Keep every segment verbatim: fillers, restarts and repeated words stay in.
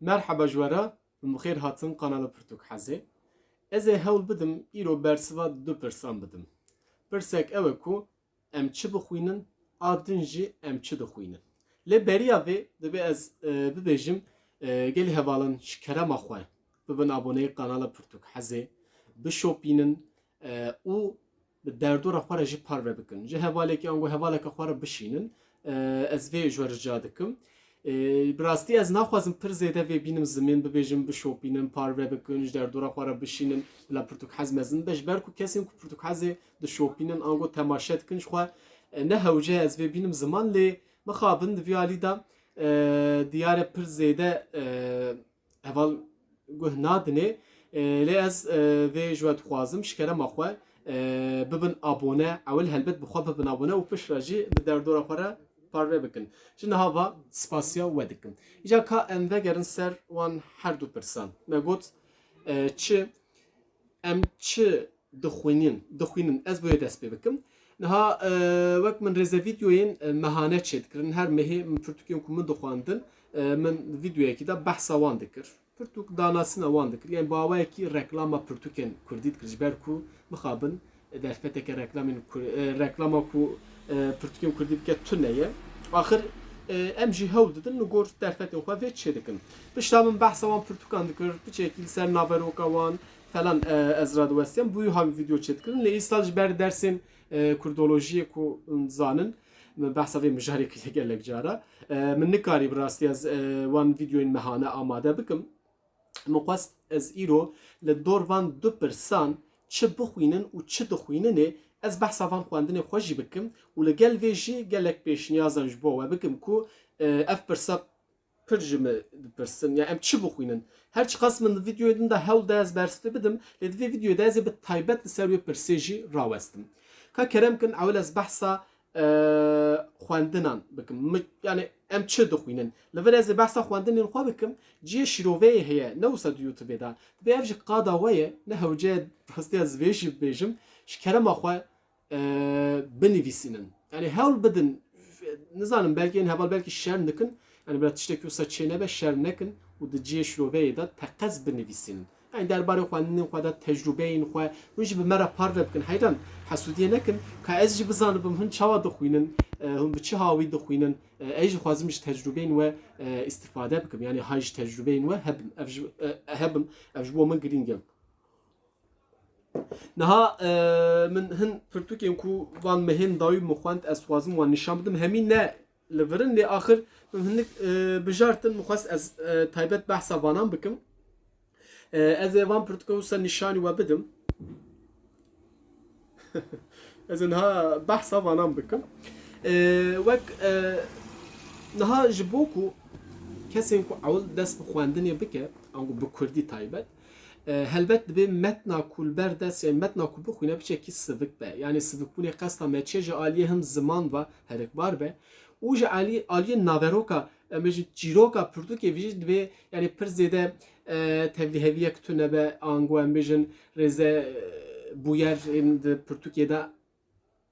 Merheba ji we re, min bi xêr hatin kanala Pirtûk Hezê. Ez ê hewl bidim îro bersiva du pirsan bidim. Pirsek ew e ku em çi bixwînin, a din jî em çi dixwînin. Lê beriya vê divê ez, e, bibêjim, e, gelî hevalan ji kerema xwe bibin aboneyê kanala Pirtûk Hezê, bişopînin, e, û bi derdora xwe re jî parve bikin. Ji hevalekî ango hevaleke xwe re bişînin. E, ez vê ji we rica dikim. E, bi rastî ez naxwazim pir zêde vê bînim zimên, bibêjim bişopînin, parve bikin, ji derdora xwe re bişînin, bila Pirtûk Hez mezin be. Ji ber ku kesên ku Pirtûk Hezê dişopînin ango temaşe dikin, ji xwe, e, ne hewce ye ez vê bînim ziman, lê mixabin di vî alî de, e, diyar e pir zêde, e, heval guh nadinê. E, lê ez, e, vê ji we dixwazim, ji kerema xwe, e, bibin abone. Ewil helbet bi xwe bibin abone û piştre jî bi derdora xwe re parve bikin. Ji niha ve spasiya we dikim. Îca ka em vegerin ser wan her du pirsan. Me got, e, çi, em çi dixwînin, dixwînin, ez boyê dest pê bikim. Niha, e, wek min rêze vîdyoyên, e, mehane çêdikirin. Her mehê min pirtûkên ku min dixwandin, e, min vîdyoyekî de behsa wan dikir. Pirtûk danasîna wan dikir. Yani bi awayekî reklama pirtûkên kurdî dikir. Ji ber ku mixabin, e, derfeteke reklamên kur-, e, reklama ku, e, pirtûkên kurdî bike tune ye. Axir, e, em jî hewl didin li gor derfetên xwe vê çêdikin. Pişta min behsa wan pirtûkan dikir, piçekî li ser naveroka wan, falan, e, ez radiwestiyam. Bûyî ha vîdyo çêdikirin. Lê îsal ji ber dersên, e, kurdolojiyê ku zanin, min behsa vê mijarê kiriye gelek cara. E, min nikarî bi rastî ez, e, wan vîdyoyên mehane amade bikim. Min xwest ez îro li dor van du pirsan çi bixwînin û çi dixwîninê, ez behsa van xwendinê xwe jî bikim û li gel vê jî gelek pêşniyazan ji bo we bikim ku, e, ev pirsa pir ji min dipirsin, ya em çi bixwînin? Her çiqas min di vîdyoyê din de hewl da ez bersivê bidim, lê di vê vîdyoyê de ez ê bi taybet li ser wê pirsê jî rawestim. Ka kerem kin, ewil ez behsa, e, xwendinan bikim. Mi, yani em çi dixwînin? Li vir ez ê behsa xwendinên xwe bikim, cihê şîroveyê heye, ne wisa di YouTubeê de. Dibê ev jî qada we ye, ne hewce ye, rastî ez vê jî bibêjim. Ji kerema xwe, e, binivîsînin. Yani hewl bidin, nizanim, belkî yên heval belkî şerm dikin. Yani bila tiştekî wisa çê nebe, şerm nekin û di cihê şiroveyê de teqez binivîsînin. Yani derbarê xwendinên xwe de tecrûbeyên xwe, hûn jî bi me re parve bikin. Heyran, hesûdiyê nekin, ka ez jî bizanibim hûn çawa dixwînin, e, hûn bi çi hawî dixwînin. E, ez jî xwazim ji tecrûbeyên we, e, îstifade bikim. Yani hay ji tecrûbeyên we hebim. Ev ji, e, hebim. Ev ji bo min girîng e. Niha, e, min hin pirtûkên ku van mehên dawî min xwend, ez dixwazim wan nîşan bidim. Hemî ne li vir in, lê axir min hinek, e, bijartin, min xwest ez, e, taybet behsa vanan bikim. E, ez ê van pirtûka wisa nîşanî we bidim. Ez ê niha behsa vanan bikim. E, wek, e, niha ji bo ku kesên ku ewil dest bi xwendinê bike, ango bi kurdî taybet, e, helbet dibê metna ku li ber dest, yani metna ku bixwîne, piçekî sivik be. Yani sivikbûnê qesta me çê ji aliyê him ziman ve herikbar be û ji alî-, aliyê naveroka, em bêjin çîroka pirtûkê vî jî dibê, yani pir zêde, e, tevlîheviyek tune be, ango em bêjin rêze, e, bûyer ên di pirtûkê de,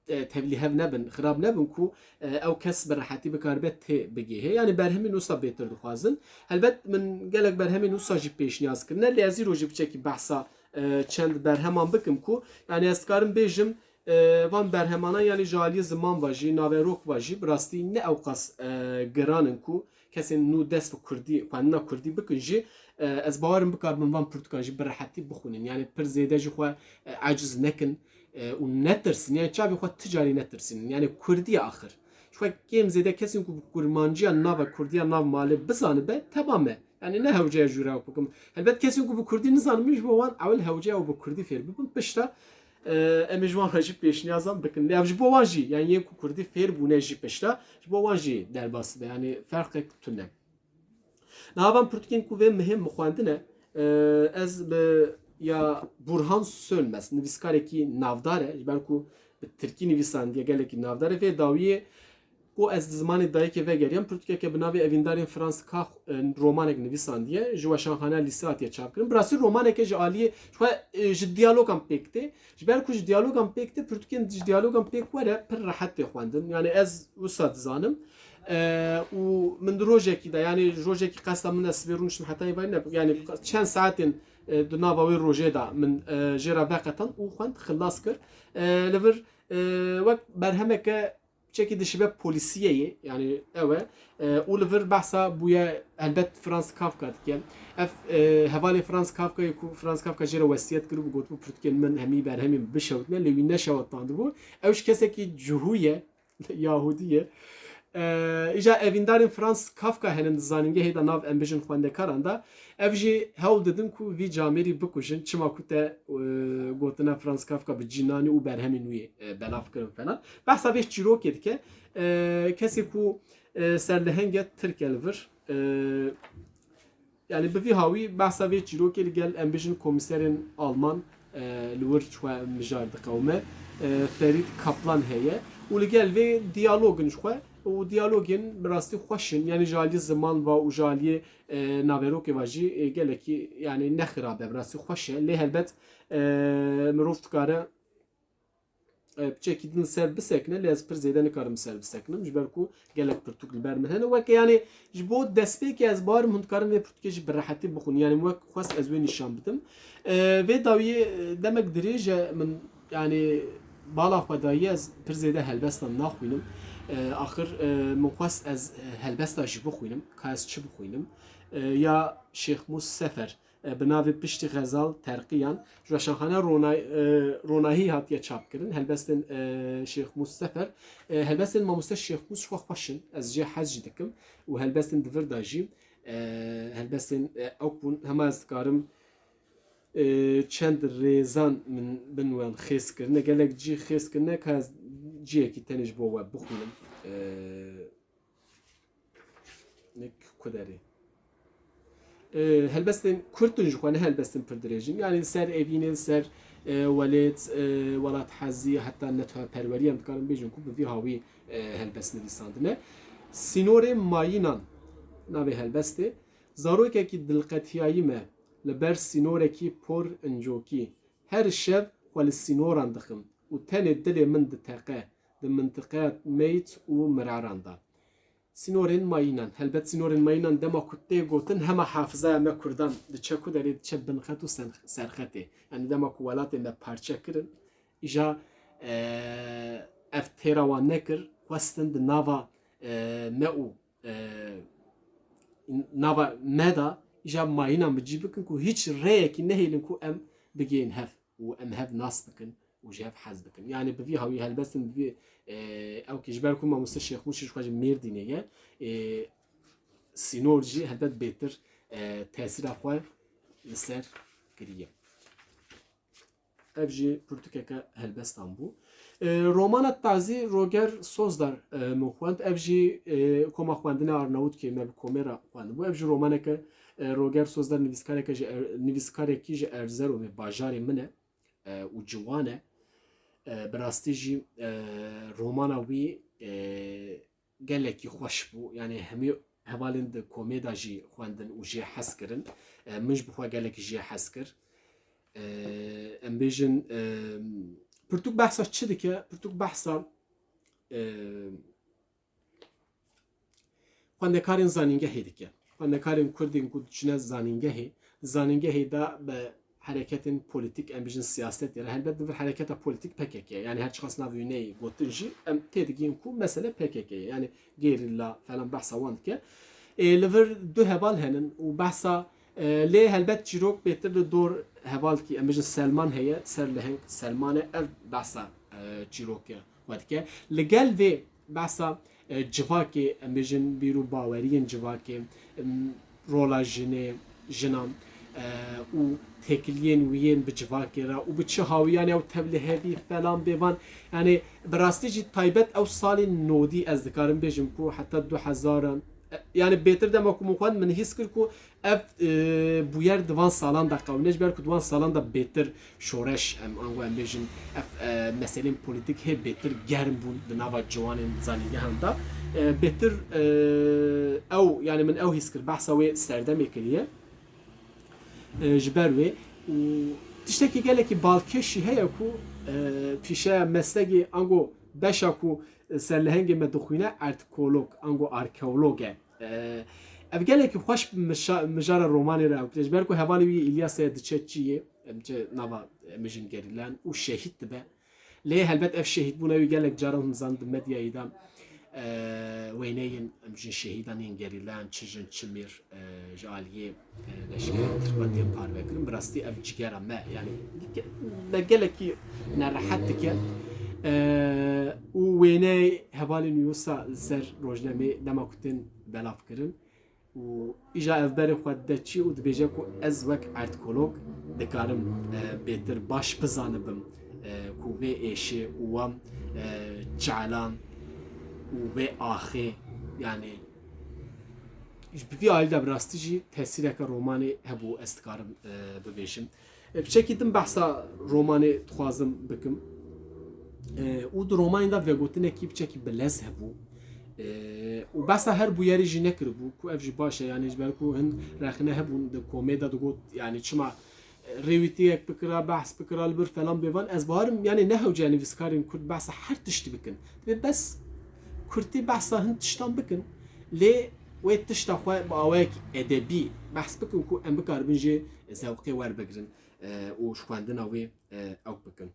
e, tevlîhev nebin, xirab nebin ku, e, ew kes bi rehetî bikaribe tê bigihê. Yani berhemên wisa bêtir dixwazin. Helbet min gelek berhemên wisa jî pêşniyaz kirine, lê ez îro jî piçekî behsa, e, çend berheman bikim ku, yani ez dikarim bêjim, e, van berhemana yani ji aliyê ziman ve jî, naverok ve jî bi rastî ne ewqas, e, giran in ku kesên nû dest bi kurdî, xwendina kurdî bikin jî, e, ez bawerim bikaribin van pirtûkan jî bi rehetî bixwînin. Yani pir zêde jî xwe, e, aciz nekin, e, û netirsin. Yani çavê xwe ti carî netirsînin. Yani kurdî ye axir. Ji xwe kêm zêde kesên ku bi kurmanciya nava kurdiya nav malê bizanibe, temam e. Yani ne hewce ye jûre ew bikim. Helbet kesên ku bi kurdî nizanin, min ji bo wan ewil hewce ye ew bi kurdî fêr bibin. Piştre, e, em ê ji wan re jî pêşniyazan bikin. Lê ev ji bo wan jî, yani yên ku kurdî fêr bûne jî piştre, ji bo wan jî derbas dibe. Yani ferqek tune. Niha van pirtûkên ku vê mihê min xwendine, e, ez bi ya Burhan Sönmez, nivîskarekî navdar e, ji ber ku bi tirkî nivîsandiye, gelekî navdar e. Vê dawiyê ku ez di zimanê dayikê vegeriyam, pirtûkeke bi navê Evîndarên Frans Kah, e, romanek nivîsandiye, ji Weşanxaneya Lîse hatiye çapkirin. Bi rastî romaneke ji aliyê, ji xwe, e, ji diyalogan pêk tê. Ji ber ku ji diyalogan pêk tê, pirtûkên ji diyalogan pêk were, pir rehet tê xwendin. Yani ez wisa dizanim. E, û min di rojekî de, yanî rojekî qesta min de sibê rûniştim heta êvarî ne, yanî çend saetên, e, di nava wê rojê de min, e, jê re veqetand û xwend xilas kir. E, li vir, e, wek berhemeke çekî dişibe polîsiyê ye, yanî ew e. E, û li vir behsa bûye helbet Franz Kafka dike. Ev, e, hevalê Franz Kafkayê ku Franz Kafka jê re wesiyet kiribû, gotibû pirtûkên min hemî berhemên bişewitine, lê wî neşewitandibû. Ew ji kesekî cihû ye, Yahûdî ye. E, îja evîndarên Franz Kafka henin di zanîngehê de, nav em bijin xwendekaran de. Ev jî hewl didin ku vî camêrî bikujin, çima ku te, e, gotina Franz Kafka bi cî nanî û berhemên wî, e, belav kirin falan. Behsa vê çîrokê dike. E, kesê ku, e, serlehenge Tirk e li vir. E, yanî bi vî hawî behsa vê çîrokê li gel em bijin komîserên Alman, e, li wir ji xwe mijar diqewime. E, Ferîd Kaplan heye û li gel vê diyalogin ji xwe û diyalogên bi rastî xweş in. Yanî ji aliyê ziman va û ji aliyê, e, naverokê va jî, e, gelekî, yanî ne xirab e, bi rastî xweş e. Lê helbet, e, mirov dikare, e, piçekî din ser bisekine, lê ez pir zêde nikarim ser bisekinim, ji ber ku gelek pirtûk li ber min hene. Weke, yanî, ji bo destpêkê ez bawerim hûn dikarin vê pirtûkê jî bi rehetî bixwin. Yanî, min wek xwest ez wê nîşan bidim. E, vê dawiyê, e, demek dirêj e min, yanî, bala xwe daye, ez pir zêde helbestan naxwînim. E, axir, e, min xwest ez, e, helbesta jî bixwînim. Ka ez çi bixwînim? E, ya Şêxmûs Sefer, e, bi navê Piştî Xezal Terqiyan ji weşanxaneya Rona-, e, Ronahî hatiye çapkirin. Helbestên, e, Şêxmûs Sefer, e, helbestên mamoste Şêxmûs ji xwe xweş in. Ez jê hez jî dikim û helbestên di vir de jî, e, helbestên, e, ew bûn. Hema ez dikarim, e, çend rêzan min bin wan xêz kirine. Gelek cî xêz kirine ka ez ciyekî tenê ji bo we bixwînim. E, Nek ku derê. E, helbestên kurt in ji xwe, ne helbestên pir dirêj in. Yanî ser evînê, ser, e, welêt, e, welathezî, heta netweperwerî em dikarin bêjin ku bi vî hawî, e, helbest nivîsandine. Sînorê mayînan navê helbestê. Zarokekî dilqetiyayî me li ber sînorekî por incokî. Her şev xwe li sînoran dixim û tenê dilê min diteqe di mintiqeya meyt û miraran de. Sînorên mayînan. Helbet sînorên mayînan dema ku tê gotin hema hafizaya me kurdan diçe ku derê, diçe binxet û sen-, serxetê. Yanî dema ku welatê me parçe kirin, îja, e, ev têra wan nekir, xwestin di nava, e, me û, e, nava me de îja mayînan bi cî bikin ku hîç rêyekî nehêlin ku em bigihên hev û em hev nas bikin û ji hev hez bikin. Yanî bi vî hawî helbestin bi vî, e, ew kî ji ber ku mamoste Şêxmûs ji xwe ji Mêrdînê ye, e, sînor jî helbet bêtir, e, tesîra xwe li ser kiriye. Ev jî pirtûkeke helbestan bû. E, romana Tazî Roger Sozdar, e, min xwend. Ev jî, e, koma xwendina Arnawutkê me bi komê re xwendibû. Ev jî romaneke, e, Roger Sozdar nivîskareke ji Er-, nivîskarekî ji Erzeromê, bajarê min e, e, û ciwan e. E, bi rastî jî, e, romana wî, e, gelekî xweş bû. Yanî hemî hevalên di komê de jî xwendin û jê hez kirin. E, min ji bi xwe gelekî jê hez kir. E, em bêjin, e, pirtûk behsa çi dike? Pirtûk behsa, e, xwendekarên zanîngehê dike. Xwendekarên Kurd ên ku diçine zanîngehê, di zanîngehê de bi hereketên polîtîk, em bijin siyasetê re, helbet di vir hereketa polîtîk P K K ye. Yanî her çiqas nav wî neyê gotin jî, em têdigihîn ku mesele P K K ye. Yanî gerîla falan behsa wan dike. Ê, li vir du heval henin û behsa, e, lê helbet çîrok bêtir li dor hevalkî, em bijin Selman heye, ser leheng Selman e, ev behsa, e, çîrokê xwe dike. Li gel vê behsa, e, civakê, em bêjin bîr û baweriyên civakê, em, rola jinê, jinan, e, û têkiliyên wî yên bi civakê re û bi çi hawî, yanî ew tevlihevî falan bêvan, yanî bi rastî jî taybet ew salên nodî ez dikarim bêjim ku heta du hezar, e, yanî bêtir dema ku min xwend min hîs kir ku ev, e, bûyer di van salan de qewimîne, ji ber ku di van salan de bêtir şoreş, em ango em bêjin, ev, e, meselên polîtîk hê bêtir germ bûn di nava ciwanên zanîngehan de. E, bêtir, e, ew, yanî min ew hîs kir, behsa wê serdemê kiriye, e, ji ber wê. Û tiştekî gelekî balkêş jî heye ku, e, pîşeya meslegê ango beşa ku Serlehengê me dixwîne erdkolog, ango arkeolog e. E, ev gelekî xweş bi mişa-, mijara romanê re ew, ji ber ku hevalê wî Îlyas e, diçe çiyê, em çi nava, em jin gerîlan û şehîd dibe. Lê helbet ev şehîdbûna wî gelek caran hûn zan di medyayê de, e, wêneyên em jin şehîdan yên gerîlan, çi jin çi mîr, e, ji aliyê, e, leşkerên Tirkan tên parve kirin. Bi rastî ev cigera me, yani, me gelekî nerehet dike. E, û wêneyê hevalên wî wisa li ser rojnemê dema ku tên belav kirin. Û îja ev berê xwe dide çî û dibêje ku ez wek erdkolog dikarim, e, bêtir baş bizanibim, e, ku vê êşê û wan, e, çalan û vê axê, yani, ji bi vî alî de bi rastî jî tesîreke romanê hebû, ez dikarim, e, bibêjim. E, piçekî din behsa romanê dixwazim bikim. E, û di romanê de vegotinekî piçekî bilez hebû. E, û behsa her bûyerê jî nekiribû, ku ev jî baş e, yani ji ber ku hin rexne hebûn di komê de digot, yani çima, e, rêwîtiyek bikira, behs bikira li vir falan bêvan. Ez bawerim, yani ne hewce ye nivîskarên kurd behsa her tiştî bikin. Divê bes kurtî behsa hin tiştan bikin. Lê wê tişta xwe bi awayekî edebî behs bikin ku em bikaribin jê zewqê werbigirin, e, û ji xwendina wê, e, ew bikin.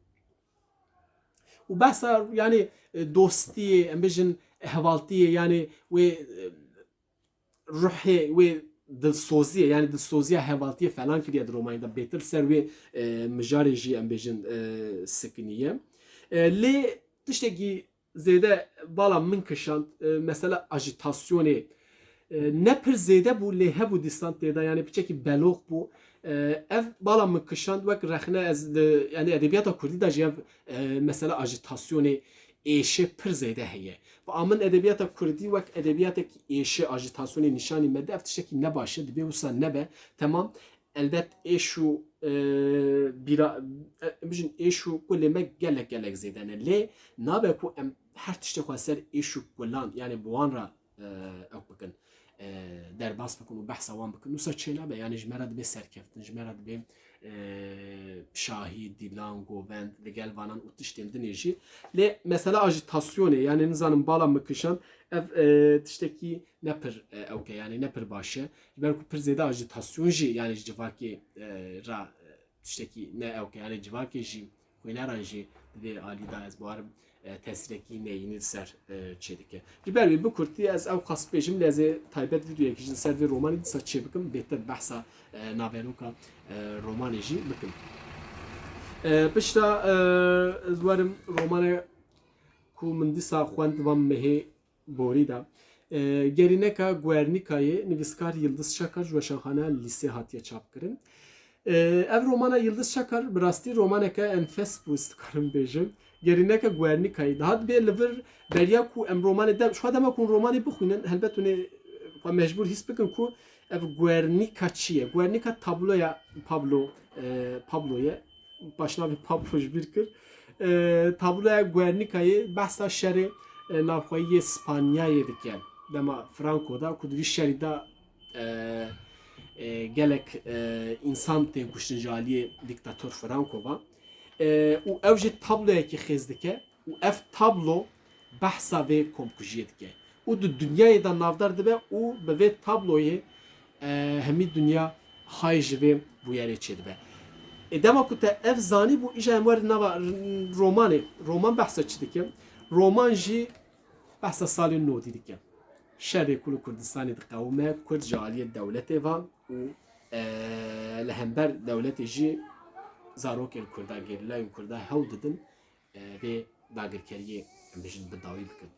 Û behsa, yani, e, dostiyê, em bêjin hevaltiyê, yani wê, e, ruhê wê dilsoziyê, yani dilsoziya hevaltiyê falan kiriye di romanê de. Bêtir ser wê, e, mijarê jî, em bêjin, e, sikiniye. E, lê tiştekî zêde bala min kişand, e, mesela ajîtasyonê, e, ne pir zêde bû, lê hebû dîsan tê de, yani piçekî belox bû. E, ev bala min kişand, wek rexne ez di, yani edebiyata kurdî de jî ev, e, mesela ajîtasyonê, êşê pir zêde heye. Bi a min edebiyata kurdî wek edebiyatekî êşê, ajîtasyonê nîşanî me de, ev tiştekî ne baş e, divê wisa nebe. Temam, elbet êş û, e, bîra, e, em bijin êş û kulê me gelek gelek zêde ne. Lê nabe ku em her tiştê xwe ser êş û kulan, yani bi wan re, e, ew bikin, e, derbas bikin û behsa wan bikin. Wisa çênabe, yani ji me re dibê serkeftin, ji me re dibê, e, şahî, dîlan, govend, li gel vanan û tiştên dinê jî. Lê mesela ajîtasyonê, yani nizanim bala min kişand, ev, e, tiştekî ne pir, e, ewke, yani ne pir baş e. Ji ber ku pir zêde ajîtasyon jî, yani ji civakê, e, re, e, tiştekî ne ewke, yani civakê jî, xwîneran jî di vê alî de ez bawerim, e, tesîrekî neyînî li ser, e, çêdike. Ji ber wî bi kurtî ez ew xwest bêjim, lê ez ê taybet vîdeoyekî jî li ser vê romanê dîsa çêbikim, bêtir behsa, e, naveroka, e, romanê jî bikim. E, pişta, e, ez werim romane ku min dîsa xwend van mehê borî de. E, Gerîneka Guernicayê, nivîskar Yildiz Çakar ji weşanxaneya Lîsê hatiye çapkirin. E, ev romana Yildiz Çakar bi rastî romaneke enfes bû, ez dikarim bêjim. Gerîneka Guernicayê. Daha dibê li vir beriya ku em romanê de, ji xwe dema ku hûn romanê bixwînin, helbet hûn ê xwe mecbûr hîs bikin ku ev Guernica çi ye? Guernica tabloya Pablo, e, Pablo ye. Paşnavê Pablo ji bîr kir. E, tabloya Guernicayê behsa şerê, e, navxweyî yê Spanyayê dike. Dema Franco da ku di vî şerî de, e, e, gelek, e, însan tên kuştin ji aliyê dîktator Franco va. E, û ew jî tabloyekî xêz dike û ev tablo behsa vê komkujiyê dike û di dinyayê de navdar dibe û bi vê tabloyê, e, hemî dinya hay ji vê bûyerê çêdibe. Ê, dema ku te ev zanîbû, îja em werin nava r-, romanê. Roman behsa çi dike? Roman jî behsa salên nodî dike. Şerê ku li Kurdistanê diqewime, Kurd ji aliyê dewletê va û, e, li hember dewletê jî zarokên Kurda, gerîlayên Kurda hewl didin, e, vê dagirkeriyê, em bijin, bi dawî bikin.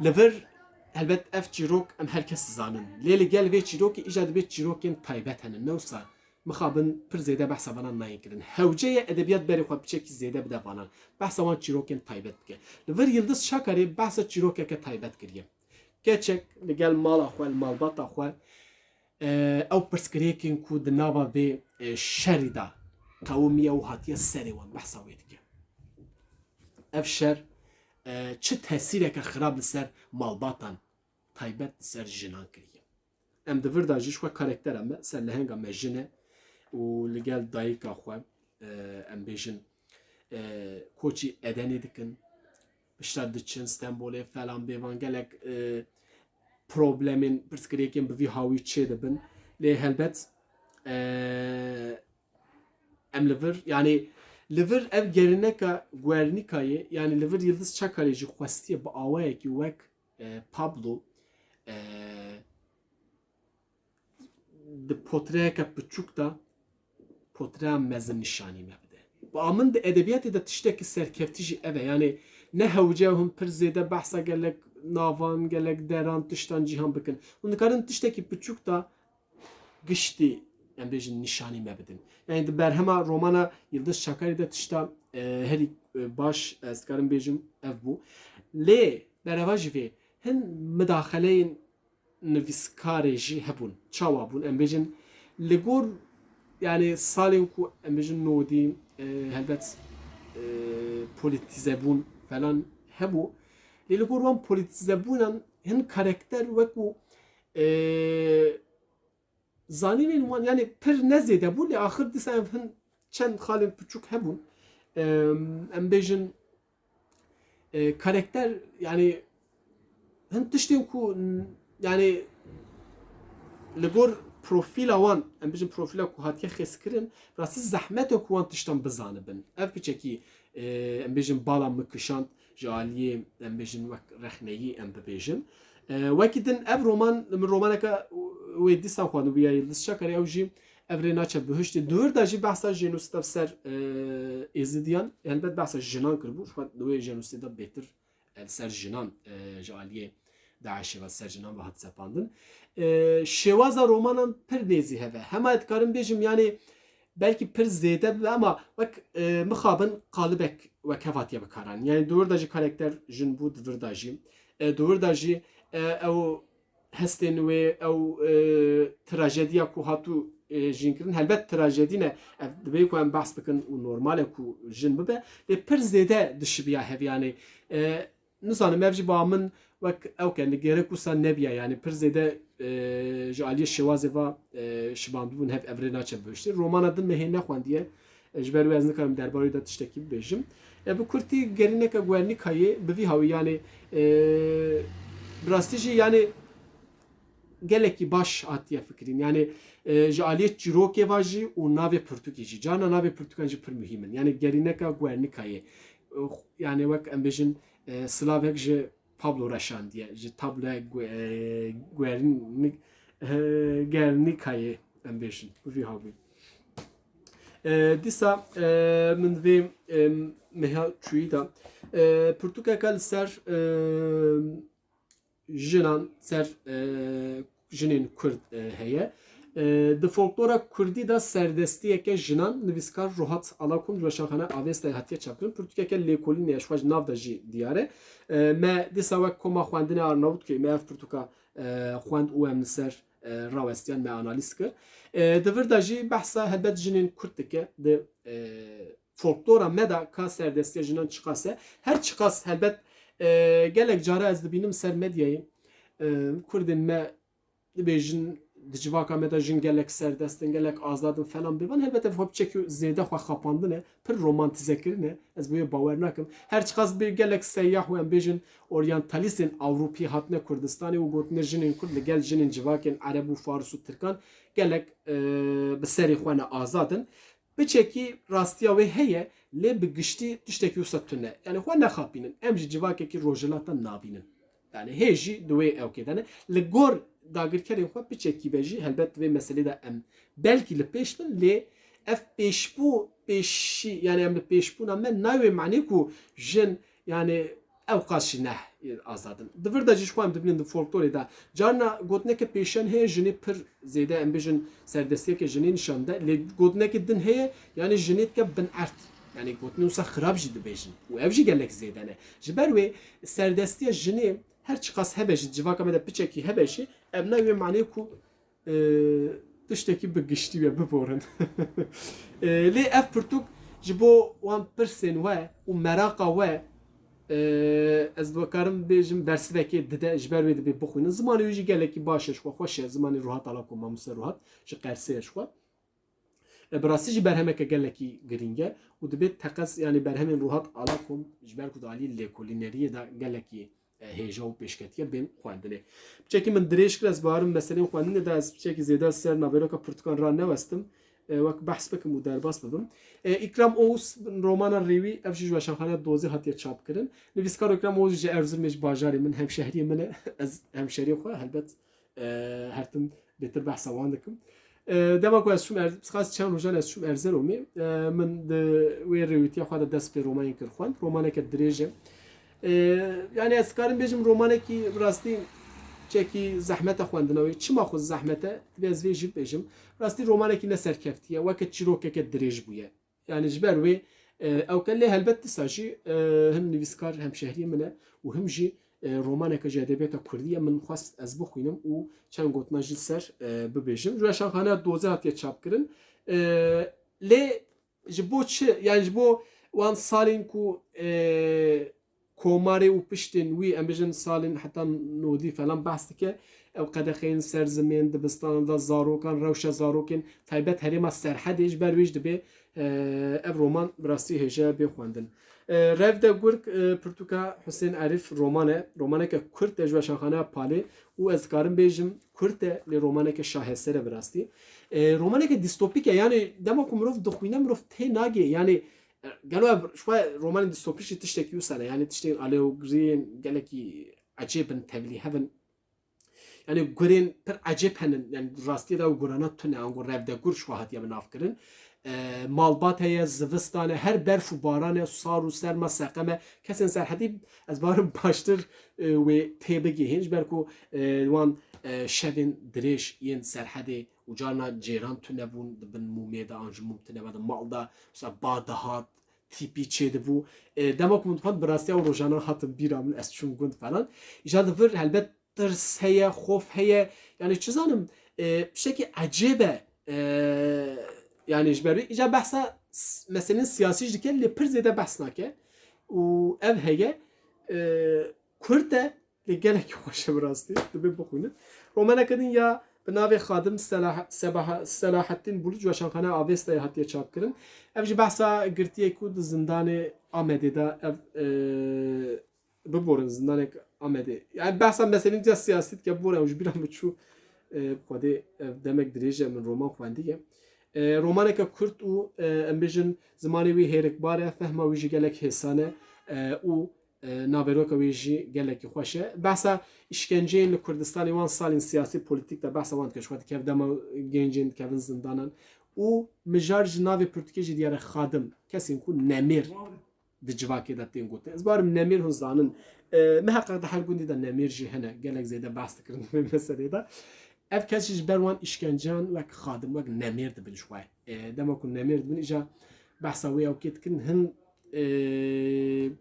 Li vir, helbet ev çîrok em her kes dizanin. Lê li gel vê çîrokê îja dibê çîrokên taybet hene. Ne wisa mixabin pir zêde behsa vanan nayên kirin. Hewce ye edebiyat berê xwe piçekî zêde bide vanan. Behsa wan çîrokên taybet bike. Li vir Yildiz Çakarê behsa çîrokeke taybet kiriye. Keçek li gel mala xwe, li malbata xwe, e, ew pirsgirêkên ku di nava vê, e, şerî de qewimiye û hatiye serê wan, behsa wê dike. Ev şer, e, çi tesîreke xirab li ser malbatan, taybet li ser jinan kiriye. Em di vir de jî ji xwe karaktera me, serlehenga me jin e û li gel dayika xwe, e, em bêjin, e, koçî Edenê dikin. pişta diçin Stenbolê falan bêvan gelek e, problemên pirsgirêkên bi vî hawî çê dibin. Lê helbet e, em li vir, yanî li vir ev gerîneka Guernicayê, yanî li vir Yildiz Çakarê jî xwestiye bi awayekî wek e, Pablo e, di potreyeke piçûk de potreya mezin nîşanî me bide. Bi a min di edebiyatê de tiştekî serkeftî jî ev e. Yanî ne hewce hûn pir zêde behsa gelek navan, gelek deran, tiştan cîhan bikin. Hûn dikarin tiştekî piçûk de giştî, em bêjin, nîşanî me bidin. Yanî di berhema romana Yildiz Çakarî de tişta e, herî e, baş ez dikarim bêjim ev bû. Lê bereva jî vê hin midaxeleyên nivîskarê jî hebûn. Çawa bûn? Em bêjin li gor, yanî salên ku em bêjin nodî e, helbet e, polîtîzebûn falan hebû. Lê li gor wan polîtîzebûnan hin karakter wekû e, zanînên wan yanî pir ne zêde bû, lê axir dîsa ev hin çend xalên piçûk hebûn. Em, em bêjin e, karakter, yanî hin tiştên ku n- yanî li gor profîla wan, em bêjin profîla ku hatiye xêzkirin, rastî zehmet e ku wan tiştan bizanibin. Ev piçekî e, em bêjin bala min kişand ji aliyê, em bêjin wek rexneyî em bibêjin. E, wekî din ev roman, min romaneke wê dîsan xwendibû ya Yildiz Çakarê, ew jî Ev rê naçe bihuştê. Di wir de jî behsa jenosîda ser e, Êzidiyan, helbet behsa jinan kiribû. Ji xwe di wê jenosîda bêtir e, li ser jinan e, ji aliyê DAIŞê ve ser jinan ve hat sepandin. E, şêwaza romanan pir nêzî hev e. Hema ez dikarim bêjim, yanî belkî pir zêde bibe, ama wek e, mixabin qalibek wek hev hatiye bikaranîn. Yanî di wir de jî karakter jin bû, di vir de jî. E, di wir de jî e, ew hestên wê, ew e, trajediya ku hatû e, jînkirin, helbet trajedî ne. Ev dibê ku em behs bikin û normal e ku jin bibe. Lê pir zêde dişibiya hev, yanî e, nizanim, ev jî ba min wek ew ke nigêrek wisa nebiya, yanî pir zêde e, ji aliyê şêwazê va e, şibandibûn hev, ev rê naçe bihuştê. Romana din me hê nexwendiye. E, ji ber wê ez nikarim derbarê de tiştekî bibêjim. E, bi kurtî gerîneka Guernicayê bi vî hawî, yanî e, bi rastî jî yanî gelekî baş hatiye fikirîn. Yanî e, ji aliyê çîrokê va jî û navê pirtûkê jî. Carna navê pirtûkan jî pir muhîm in. Yanî gerîneka Guernicayê. E, yanî wek em bêjin e, silavek ji Pablo re şandiye. Ji tabloya Gu- e, Guerni- e, Guernicayê em bêjin. Bi vî hawî. E, dîsa e, min vê e, meha çûyî de e, pirtûkeke li ser e, jinan, ser e, jinên Kurd e, heye. E, di folklora Kurdî de serdestiyeke jinan, nivîskar Rohat Alakum ji Weşanxane Avestayê hatiye çapkirin. Pirtûkeke lêkolîn e, ji xwe ji nav de jî diyar e. E, me dîsa wek Koma Xwendinê Arnavutköyê me ev pirtûka e, xwend û em li ser e, rawestiyan, me analîz kir. E, di vir de jî behsa helbet jinên Kurd dike di e, folklora me de ka serdestiya jinan çiqas e. Her çiqas helbet e, gelek cara ez dibînim ser medyayê e, Kurdên me dibêjin di civaka me de jin gelek serdest in, gelek azad in falan bêvan. Helbet ev xwe piçekî zêde xwe xapandin e, pir romantîze kirin e. Ez bi wê bawer nakim. Her çiqas bê gelek seyyah û em bêjin oryantalîstên Ewropî hatine Kurdistanê û gotine jinên Kurd li gel jinên civakên Ereb û Faris û Tirkan gelek e, bi serê xwe ne azad in. Piçekî rastiya wê heye, lê bi giştî tiştekî wisa tune. Yanî xwe nexapînin. Em jî civakekî rojhilata nabînin. Yanî hê jî di wê ewkê de ne. Li gor dagirkerên xwe piçekî be jî helbet di vê meselê de em belkî li pêş bin, lê ev pêşbû-, pêşî, yanî em li pêşbûna me nayê wê manê ku jin, yanî ew qas jî ne azad in. Di vir de jî ji xwe em dibînin di folklorê de. Carna gotineke pêşiyan heye, jinê pir zêde, em bêjin, serdestiyeke jinê nîşan de. Lê gotineke din heye, yanî jinê dike bin erd. Yanî gotinên wisa xirab jî dibêjin. Û ev jî gelek zêde ne. Ji ber wê serdestiya jinê her çiqas hebe jî, civaka me de piçekî hebe jî, ev nayê wê manê ku e, tiştekî bi giştî we biborin. E, lê ev pirtûk ji bo wan pirsên we û meraqa we, e, ez dikarim bêjim bersivekê dide, ji ber wê dibê bixwînin. Zimanê wî jî gelekî baş e, ji xwe xweş e. Zimanê Ruhat Alako, mamoste Ruhat, ji Qersê ye ji xwe. E, bi rastî jî berhemeke gelekî girîng e û dibê teqez, yanî berhemên Ruhat Alakom ji ber ku di alî lêkolîneriyê de gelekî, e, hêja û pêşketiye bên xwendinê. Piçekî min dirêj kir, ez barim meseleyên xwendinê de ez piçekî zêde ser naveroka pirtûkan ranewestim. E, wek behs bikim û derbas bibim. E, Îkram Oğuz romana Rêwî, ev jî ji Weşanxaneya Dozê hatiye çapkirin. Nivîskar Îkram Oğuz ji Erzurumê, ji bajarê min, hemşehriyê min e. Ez hemşeriyê xwe helbet e, her tim bêtir behsa wan dikim. E, dema ku ez çûm Er-, qas çend rojan ez çûm Erzeromê, e, min di wê rêwîtiya xwe de dest pê romanê kir xwend. Romaneke dirêj e. E, yanî ez karim bêjim romanekî bi rastî çekî zehmet e xwendina wê. Çima xwe zehmet e? Divê ez vê jî bêjim. Rastî romanekî ne serkeftî ye, weke çîrokeke dirêj bûye. Yanî ji ber wê, e, ew ke lê helbet dîsa jî, e, him nivîskar hemşehriyê min e û him jî, e, romaneke ji edebiyata kurdî ye. Min xwest ez bixwînim û çend gotina jî li ser, e, bibêjim. Ji Weşanxaneya Dozê hatiye çapkirin. E, lê ji bo çi? Yanî ji bo wan salên ku, e, komarê û piştên wî, em bêjin salên heta nodî falan behs dike. Ew qedexeyên serzimên, dibistanan de zarokan, rewşa zarokên taybet herêma Serhedê ji ber wê jî dibê, e, ev roman bi rastî hêje bê xwendin. E, Revde Gurk, e, pirtûka Husên Erîf roman e. Romaneke kurt e ji Weşanxaneya Palê û ez dikarim bêjim kurt e, lê romaneke şaheser e bi rastî. E, romaneke dîstopîk e, yanî dema ku mirov dixwîne mirov tê nagê, yanî E, gelo ev, ji xwe romanên dîstopîk jî tiştekî wisa ne. Yanî tiştên aleyogiriyên gelekî ecêb in, tevlîhev in. Yanî gurên pir ecêb henin. Yanî rastiyê de ew gurana tune, ango revdegur ji xwe hatiye bi nav kirin. E, malbat heye, zivistan e, her berf û baran e, sar û serma, seqem e. Kesên Serhedî ez barim baştir, e, wê tê bigihên. Ji ber ku, e, wan, e, şevên dirêj yên Serhedê û carna cêran tune bûn, di bin mûmê de an ji mûm tune ve di mal de, mesela ba dihat, tîpî çêdibû. E, dema ku min dixwend bi rastî ew rojana hatin bîra min, ez çûm gund falan. Îja li vir helbet tirs heye, xof heye. Yanî çi zanim, e, tiştekî ecêb e. E, yanî ji ber wî, îja behsa s-, meselên siyasî jî dike, lê pir zêde behs nake. Û ev heye, e, kurt e, lê gelekî xweş e bi rastî. Dibê bixwînin. Romaneke din ya bi navê Xadim Selah-, Sebaha-, Selahattîn Bulut ji Weşanxaneya Avestayê hatiye çapkirin. Ev jî behsa girtiyê ku di zindanê Amedê de ev, e, biborin zindanek Amedê. Yani behsa meselên ciya siyasî dike, bibore ew ji bîra min çû, e, bi Xwedê ev demek dirêj e min roman xwendiye. E, romaneke kurt û, e, em bêjin zimanê wî hêrikbar e, fehma wî jî gelek hêsan e, e, û e, naveroka wê jî gelekî xweş e. Behsa îşkenceyên li Kurdistanê wan salên siyasî polîtîk de behsa wan dike. Ji xwe dikeve dema gencên dikevin zindanan. Û mijar ji navê pirtûkê jî diyar e Xadim. Kesên ku nemêr di civakê de tên gotin. Ez barim nemêr hûn zanin. E, miheqeq di her gundî de nemêr jî hene. Gelek zêde behs dikirin vê meselê de. Ev kes jî ji ber wan îşkenceyan wek xadim, wek nemêr dibin ji xwe. E, dema ku nemêr dibin, îja behsa wê ew kê dikin, hin, e,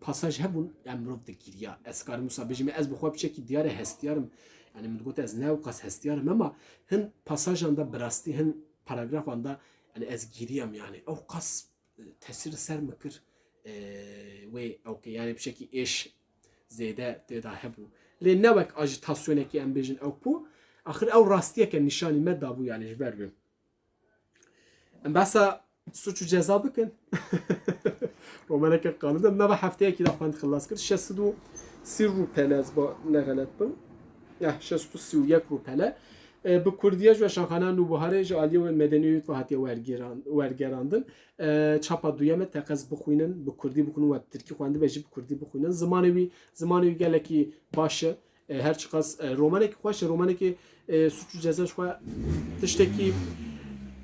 pasaj hebûn, em mirov digiriya. Ez karim wisa bêjim, ez bi xwe piçekî diyar e hestiyar im. Yani min digot ez ne ew qas hestiyar im, ema hin pasajan de bi rastî, hin paragrafan de, yani ez giriyam yani. Ew qas tesîr li ser min kir, e, wê ew ke, yani bi şekî êş zêde tê de hebû. Lê ne wek ajîtasyonekî em bêjin ew ku, axir ew rastiyeke nîşanî me dabû, yani ji ber wê. Em behsa suç û ceza bikin. Romaneke qalin de, me ve hefteyekî de xwend xilas kir. Şeş sed û sî rûpele, ez ba ne xelet bim. Eh, şeş sed û sî û yek rûpele. E, bi kurdî ye, ji Weşanxaneya Nûbiharê ji aliyê wê medenî û yût ve hatiye wergêran-, wergerandin. E, çapa duyem e, teqez bixwînin, bi kurdî bixwînin, we bi tirkî xwendibe jî bi kurdî bixwînin. Zimanê wî, zimanê wî gelekî baş e. E, her çiqas, e, romanekî xweş e, romanekî, e, suç û ceza ji xwe tiştekî,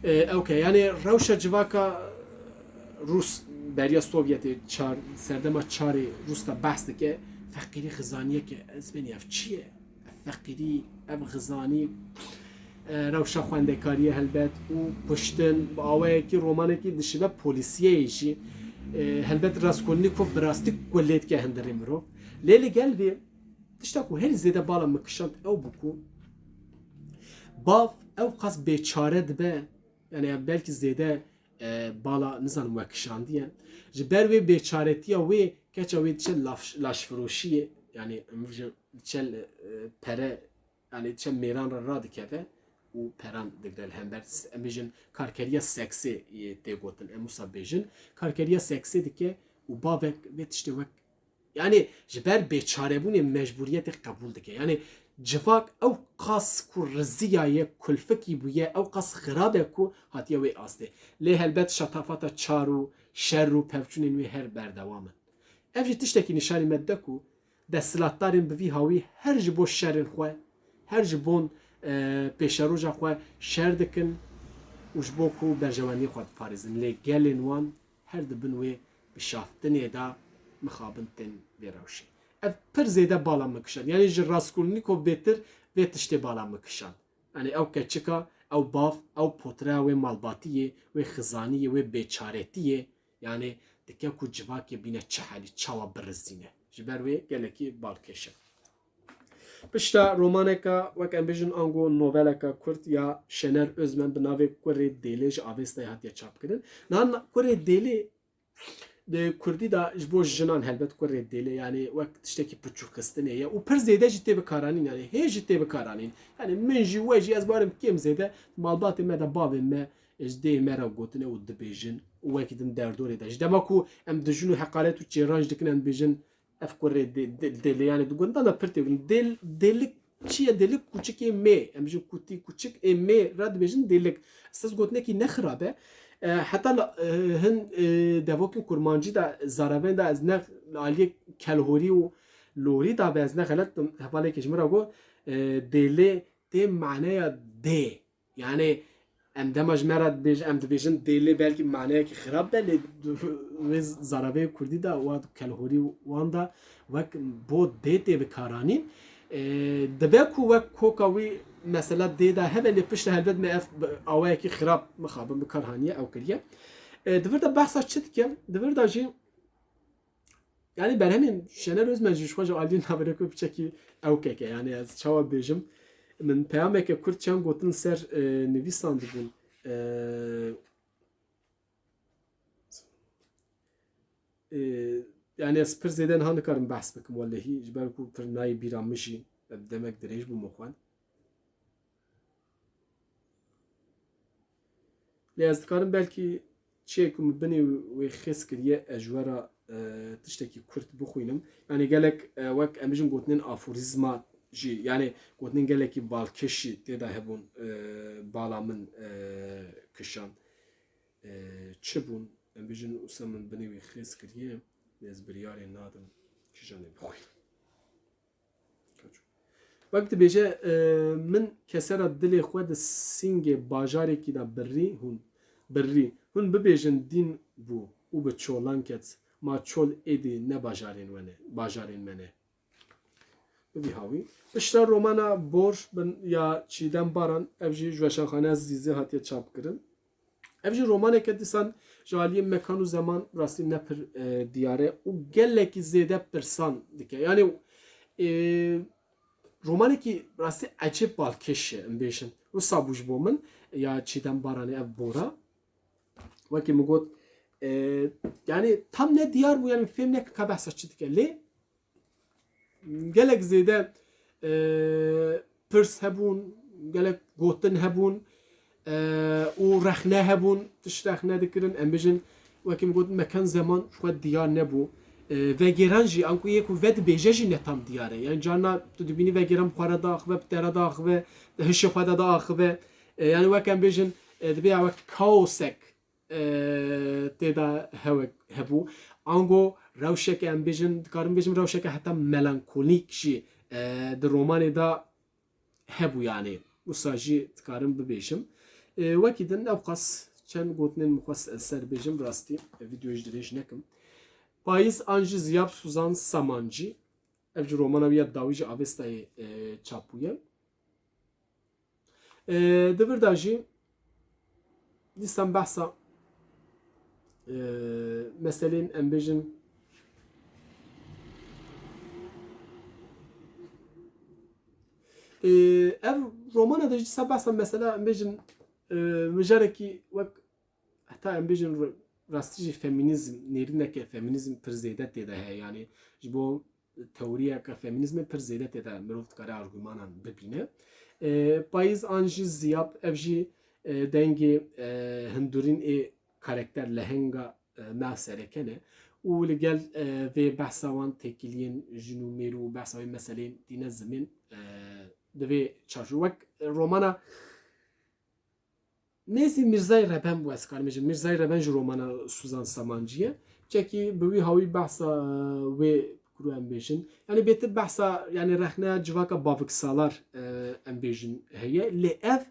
e, ew ke, yani rewşa civaka Rûs beriya Sovyetê çar, serdema çarê Rûs de behs dike, feqîrî xizaniyeke, ez bênî ev çi ye? Ev feqîrî, ev xizanî, e, rewşa xwendekariyê helbet û kuştin bi awayekî romanekî dişibe polîsiyeyê jî, e, helbet Raskolnîkov bi rastî kulê dike hundirê mirov. Lê li gel vê, tişta ku herî zêde bala min kişand ew bû ku bav ew qas bêçare dibe, yani belkî zêde, e, bala, nizanim, we kişandiye. Ji ber wê bêçaretiya wê, keça wê diçe laf-, laşfiroşiyê, yani em bêjin diçe, e, pere, yani diçe mêran re radikeve. û peran digre li hember, em bêjin karkeriya seksê, e, tê gotin, em wisa bêjin, karkeriya seksê dike û bavek vê tiştê wek, yani ji ber bêçarebûnê mecbûriyetê qebûl dike. Yani civak ew qas ku riziyaye, kulfikî bûye, ew qas xirab e ku hatiye wê astê. Lê helbet şatafata çar û şer û pevçûnên wê her berdewam in. Ev jî tiştekî nîşanî me dide ku desthilatdarên bi vî hawî her ji bo şerên xwe, her ji bon, e, pêşeroja xwe şer dikin û ji bo ku berjewendiyên xwe biparêzin. Lê gelên wan her di bin wê bişaftinê de mixabin tên vê rewşê. Ev pir zêde bala min kişand. Yani ji Raskolnîkov bêtir vê tiştê bala min kişand. Yani ew keçika, ew bav, ew potreya wê malbatiyê, wê xizaniyê, wê bêçaretiyê, yani dike ku civakê bîne çi helî, çawa birizîne. Ji ber wê gelekî balkêş e. Pişta romaneka, wek em bêjin, ango noveleka kurt ya Şener Özmen bi navê Kurê Dêlê ji Avestayê hatiye çapkirin. Niha Kurê Dêlê di kurdî de ji bo jinan helbet Kurê Dêlê, yani wek tiştekî piçûkxistinê ye û pir zêde jî tê bikaranîn, yani hê jî tê bikaranîn. Yani min jî, we jî, ez barim kêm zêde malbatê me de bavên me ji dê me re gotine û dibêjin û wekî din derdorê de. Ji dema ku em dijin û heqaret û çêranj dikin, em dibêjin, ev kurê dê-, dê-, dêlê, yani di gundan de pir tê gundan. Dêl-, dêlik çi ye? Dêlik kuçikê mê. Em bêjin kutî kuçik, ê mê re dibêjin dêlik. Siz gotinekî ne xirab e. E, heta la, e, hin, e, devokên kurmancî de, zaravên de ez ne li aliyê kelhorî û lorî de be, ez ne xelet bim, hevalekê ji min re got, e, dêlê tê maneya dê. Yani em dema ji me re dibêj-, em dibêjin dêlê, belkî maneyekî xirab be, lê wê zaraveyê kurdî de, wa kelhorî wan de wek bo dê tê bikaranîn. E, dibe ku wek koka wî mesela dê de hebe, lê piştre helbet me ev bi awayekî xirab mixabin bi kar haniye, ew kiriye. E, di vir de behsa çi dike? Di vir de jî Yani berhemên Şener Özmen jî ji xwe ji aliyê naverokê piçekî ewkek e. Yani ez çawa bêjim, min peyameke kurt çend gotin ser, e, nivîsandibûn. E, e, yani ez pir zêde niha nikarim behs bikim welehî, ji ber ku pir nayê bîra min jî, ev demek dirêj bû min xwend. Lê ez dikarim belkî çiyê ku min binê wê xêz kiriye, ez ji we re, e, tiştekî kurt bixwînim. Yani gelek, e, wek em bijin gotinên aforîzma jî, yani gotinên gelekî balkêş jî tê de hebûn, e, bala min, e, kişand. E, çi bûn? Em bijin wisa min binê wê xêz kiriye, lê ez biryarê nadim kijanê bixwînim. Wek dibêje, e, min kesera dilê xwe di sîngê bajarekî de birrî hûn, birrî hûn bibêjin dîn bû û bi çolan ket, ma çol êdî ne bajarên we ne, bajarên me ne. Bi vî hawî. Piştre romana Bor bin ya Çîdem Baran, ev jî ji Weşanxaneya Zîzê hatiye çapkirin. Ev jî romaneke dîsan ji aliyê mekan û zeman rastî ne pir, e, diyar e û gelekî zêde pirsan dike. Yani, e, romanekî rastî ecêb balkêş e, em bêjin. Wisa bû ji bo min, ya Çîdem Baranê ev Bora. Wekî min got, e, yani tam ne diyar bû, yani fêm nekin ka behsa çi dike. Lê gelek zêde, e, pirs hebûn, gelek gotin hebûn, e, û rexne hebûn, tişt rexne dikirin. Em bijin, wekî min got, mekan zeman ji xwe diyar nebû. E, vegêran jî, anku yê ku vedibêje jî ne tam diyar e. Yani carna tu dibînî vegêran bi xwe re diaxive, bi te re diaxive, di hişê xwe de diaxive. E, yani wek em bêjin, e, dibe ya wek kaosek e, tê de hewek hebû. Ango rewşeke, em bêjin, dikarim bêjim rewşeke heta melankolîk jî, e, di romanê de hebû, yani. Wisa jî dikarim bibêjim. E, wekî din ew qas çend gotinên min xwest ez ser bêjim, rastî, e, vîdyoyê ji dirêj nekim. Payîz an jî Ziyab Suzan Samancî. Ev jî romana wî ya dawî ji Avestayê, e, çap bûye. E, di vir de jî dîsan behsa, e, meselên, em bêjin, e, ev romana de jî dîsan behsa mesela, em bêjin, e, mijarekî wek heta em bêjin ra-, rastî jî feminîzm, nêrîneke feminîzm pir zêde tê de heye. Yani ji bo teoriyeke feminîzmê pir zêde tê de mirov dikare argûmanan bibîne. E, Payîz an jî Ziyab, ev jî, e, dengê, e, hindurîn ê karekter lehenga, e, me sereke ne. Û li gel, e, vê behsa wan têkiliyên jin û mêr û behsa wê meseleyên dîne zimên, e, di vê çarço-, wek romana nêzî Mîrzayê Reben bû, ez karim bêjim. Mîrzayê Reben ji romana Suzan Samancî ye. Çekî bi wî hawî behsa, e, wê kuro em bêjin. Yanî bêtir behsa, yanî rexneya civaka Bavik Salar, e, em bêjin heye. Lê ev,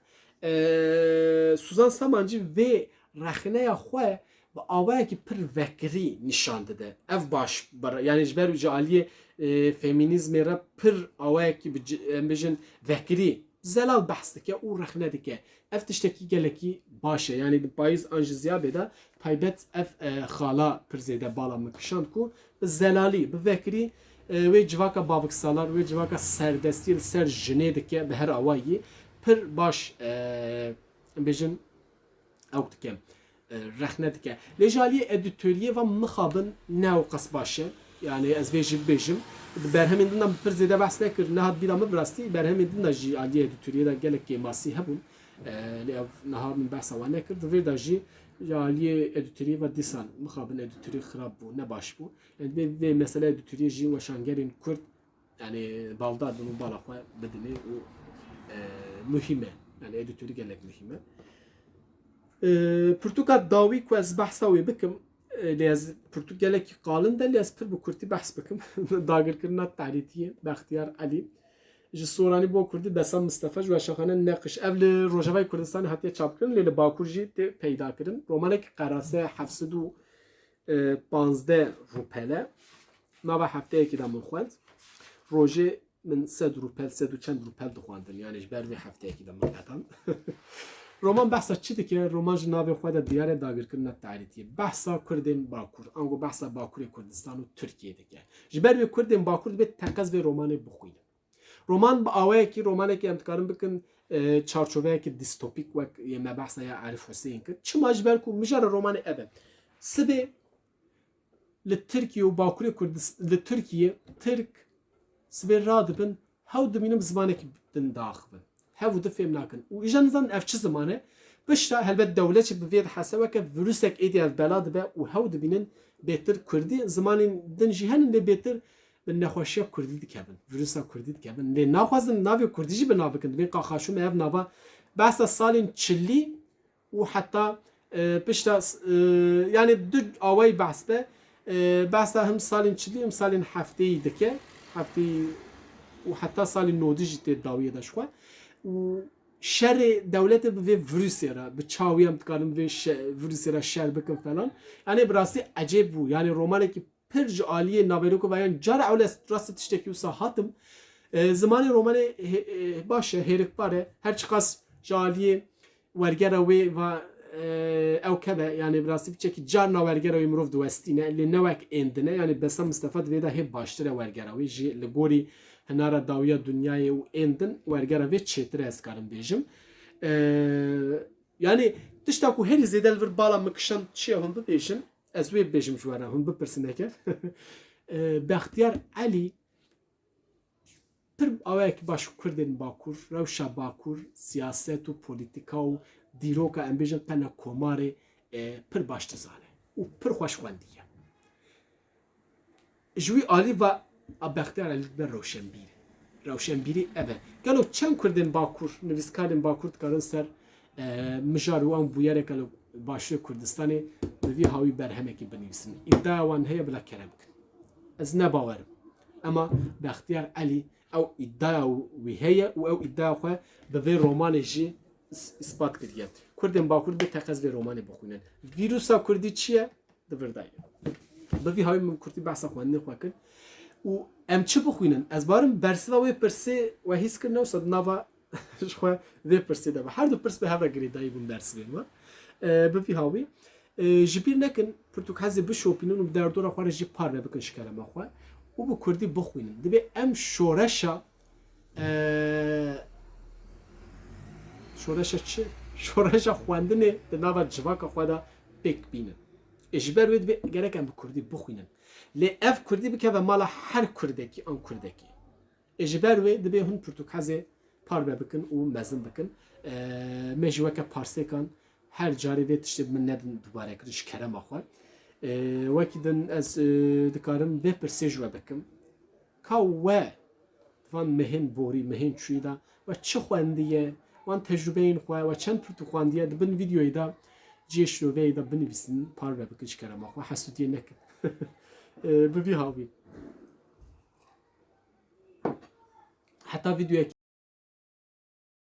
e, Suzan Samancî vê rexneya xwe bi awayekî pir vekirî nîşan dide. Ev baş, bar-, yanî ji ber ji aliyê, e, femînîzmê re pir awayekî bi ci-, em bêjin vekirî zelal behs dike û rexne dike. Ev tiştekî gelekî baş e. Yanî di Payîz an jî Ziyabê de taybet ev, e, xala pir zêde bala min kişand ku bi zelalî, bi vekirî, e, wê civaka Bavik Salar, wê civaka serdestiyê li ser jinê dike bi her awayî pir baş, e, em bêjin, ewk dike, e, rexne dike. Lê ji aliyê edîtoriyê ve mixabin ne ewqas baş e. Yanî ez vê jî bibêjim. Di berhemên din de min pir zêde behs nekir. Nehat bîra min bi rastî berhemên din de jî aliyê edîtoriyê de gelek kêmasî hebûn. E, lê ev niha min behsa wan nekir. Di vê de jî ji aliyê edîtoriyê ve dîsan mixabin edîtorî xirab bû, ne baş bû. Yanî vê, vê mesele edîtoriyê jî weşangerên Kurd, yanî baldar bin û bala xwe bidinê û, e, muhîm e. Yanî edîtorî gelek muhîm e. E, pirtûka dawî ku ez behsa wê bikim, e, lê ez pirtûk gelekî qalin de, lê ez pir bi kurtî behs bikim. Dagirkirina Terîtiyê, Bextiyar Elî. Ji Soranî bo Kurdî, Besam Mistefa, ji Weşanxane Neqiş. Ev li Rojavayê Kurdistanê hatiye çapkirin, lê li Bakur jî tê peydakirin. Romanekî qerase heft sed û panzdeh rûpel e. Nava hefteyekî de min xwend. Rojê min sed rûpel, sed û çend rûpel dixwendin. Yanî ji ber vê hefteyekî de min qetan. Roman behsa çi dike? Roman ji navê xwe de diyar e, dagirkirina Terîtiyê. Behsa Kurdên Bakur, ango behsa Bakurê Kurdistan û Tirkiyê dike. Ji ber wê Kurdên Bakur dibê teqez vê romanê bixwînin. Roman bi awayekî, romanekî em dikarin bikin, e, çarçoveyekî dîstopîk wek yê me behsa ya Arif Huseyîn kir. Çima? Ji ber ku mijara romanê ev e. Sibê li Tirkiye û Bakurê Kurdistan, li Tirkiye Tirk sibê radibin, hew dibînin bi zimanekî din diaxivin. Hev û di fêm nakin. Û îja nizanin ev çi ziman e? Pişta helbet dewlet jî bi vê dihese weke vîrusek êdî ev bela dibe û hew dibînin bêtir Kurdî, zimanên din jî henin lê bêtir bi nexweşiya Kurdî dikevin, vîrusa Kurdî dikevin. Lê naxwazin navê Kurdî jî bi nav bikin. Dibên qaxaşû me ev nava behsa salên çilî û heta, e, pişta, e, yanî du awayî behs be. E, behsa him salên çilî, him salên hefteyî dike. Hefteyî û heta salên nodî jî tê dawiyê de ji xwe. Û şerê dewletê bi vê vîrusê re, bi çawî em dikarin vê şe-, vîrusê re şer bikin falan. Yanî bi rastî ecêb bû. Yanî romanekî pir ji aliyê naveroka ve, yan cara ewle rastî tiştekî wisa hatim. E, zimanê romanê hê-, e, baş e, hêrikbar e. Her çiqas ji aliyê wergera wê ve, e, ew keve, yanî bi rastî piçekî carna wergera wê mirov diwestîne, lê ne wek ên din e. Yanî Besam Mistefa di vê de hê baştir e wergera wê. Ji li gorî hinara dawiya dinyayê û ên din wergera vê çêtir e, ez karim bêjim. E, yanî tişta ku herî zêde li vir bala min kişand çi ye, hûn bibêjin. Ez wê bibêjim ji we re, hûn bipirsin eger. E, Bextiyar Elî pir awayekî baş Kurdên Bakur, rewşa Bakur, siyaset û polîtîka û dîroka, em bêjin, qena komarê, e, pir baş dizane û pir xweş xwendiye. Ji wî alî ve a Bextiyar Elî dibe rewşenbîr. Rewşenbîrî ev e. Gelo çend Kurdên Bakur, nivîskarên Bakur dikarin ser, e, mijar wan bûyereke li Başûrê Kurdistanê bi vî hawî berhemekî binivîsin? Îdaya wan heye, bila kerem bikin. Ez ne bawer im. Ema Bextiyar Elî ew îdaya wî heye û ew îdaya xwe bi vê romanê jî is-, îspat kiriye. Kurdên Bakur dibê teqez vê romanê bixwînin. Vîrusa Kurdî çi ye? Di vir de ye. Bi vî hawî min kurtî behsa xwendinê xwe kir. Û em çi bixwînin? Ez barim bersiva wê pirsê we hîs kir, ne wisa di nava ji xwe vê pirsê de be. Her du pirs bi hev re girêdayî bûn bersivên we. E, bi vî hawî, e, ji bîr nekin, pirtûk hezê bişopînin û bi derdora xwe re jî parve bikin ji kerema xwe. Û bi kurdî bixwînin. Dibê em şoreşa, e, şoreşa çi? Şoreşa xwendinê di nava civaka xwe de pêk bînin. Ê ji ber wê dibê gerek em bi kurdî bixwînin. Lê ev kurdî bikeve mala her kurdekî an kurdekî. Ê ji ber wê dibê hûn pirtûkhezê parve bikin û mezin bikin. E, me jî weke parsêkan her carê vê tiştê bi min nedin dubare kirin ji kerema xwe. E, wekî din ez, e, dikarim vê pirsê ji we bikim. Ka we van mehên borî, mehên çûyî de we çi xwendiye, wan tecrûbeyên xwe, we çend pirtûk xwendiye, di bin vîdeoyê de cihê şiroveyê de binivîsin, parve bikin ji kerema xwe, hesûdiyê nekin. E, bi vî hawî. Heta vîdeoyek